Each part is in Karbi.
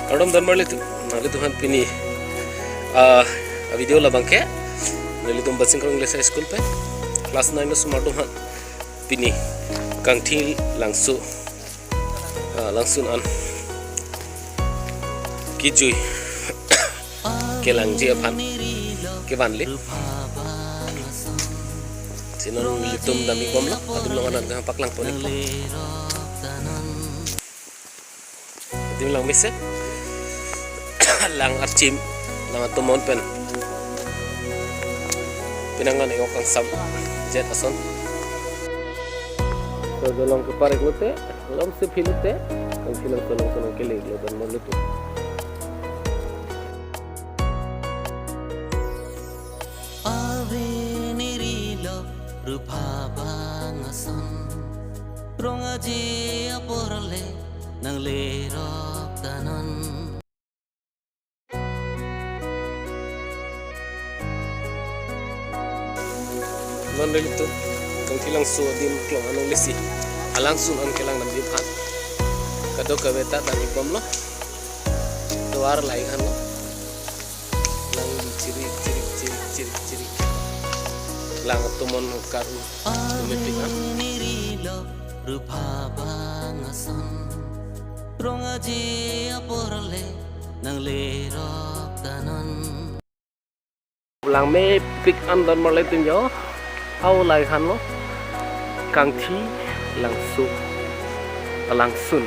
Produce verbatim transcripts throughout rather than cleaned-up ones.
Kardom don marlitum, nanglitum aphan pini, ah, video labang ke, nanglitum Basingkrong English High School pen, class nine asomar atum aphan pini, Kangthi Langso, ah, Langsun an kejui kelangji aphan kevanle. Si non nelitum dam-ik bomlo, adim along anan kehang paklang pon-ikpo. Adim lang mesen, lang archim, lang atomon pen penang an eko kangsam jet ason. So, dolong kepar-iklote, lom si philote, Kangthi Langso Langsun an kele-iklo don marlitum. Ave neri lo rupha bang ason, rong aje apor le nanglerok tanon. Non nelitum Kangthi Langso adim klong along lesi, alangsun an kelang damji aphan kadokave ta dam-ik bomlo. Tovar lai-ikhan lo. Lang chirik, chirik, chirik, chirik, chirik. Lang atomon karu, tumepik an. Ave neri lo rupha bang ason, rong aje apor le nanglerok tanon. Lang mepik an don marlitum jo. Hau lai-ikhan lo. Kangthi Langso, Langsun.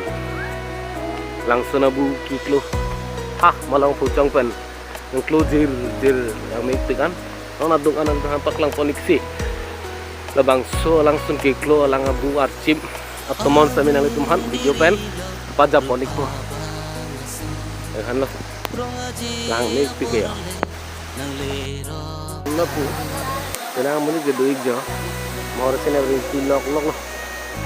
Langsun abu keklo. Ha, malong phuchong pen nangklo jirjir lang mepik an. Non adung anan kehang paklang pon-ik si, labangso alangsun keklo, alang abu archim atomon sami nanglitum aphan video pen pajap pon-ikpo. Ikhan lo. Lang mepik ya. Lapu. Penang amonit ke do-ik jo. Mahor sene ring pilok lok lo.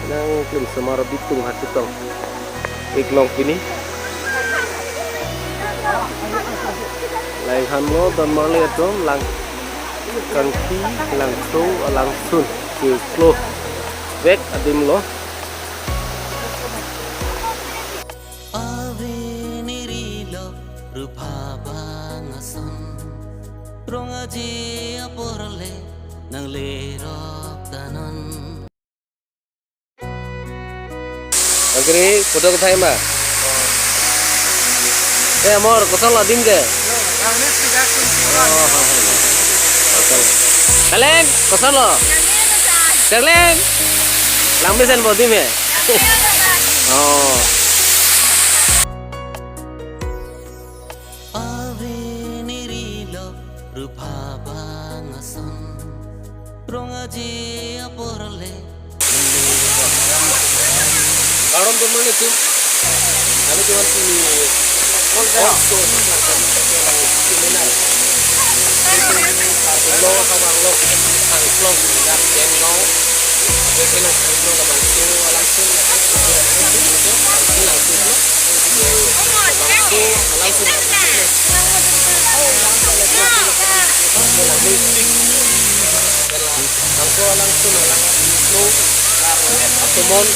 Nangklim osomar abitung hachetong-ik long pini. Lai-ikhan lo don marlitum, lang Kangthi Langso Langsun keklo vek adim lo. Ave neri lo rupha bang ason, rong aje apor le nanglerok tanon. Agri, photo kethai ma? Eh, amor, koson lo adim ke? Kaleng, koson lo? Kaleng. Lang mesen pu adim ke? Oh. Ave neri lo rupha bang ason, rong aje apor le. Kardom don marlitum. Kami cuma di Polda. Seminar. Lo, Kawang lo, Angklong, Dak Jengno. Ave ke lo, lo labangso alangsun, alangsun, alangsun, alangsun. Langso alangsun, alangsun, atomon,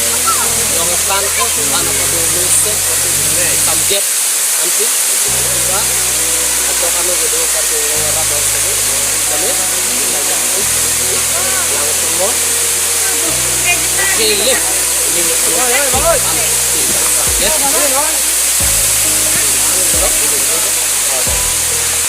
yong kan, kan apa dulu, subject, anti, juga, atau kanu gitu, kan, orang apa, kami, langsun, atomon, oke, le, ini, atomon, anti, subject.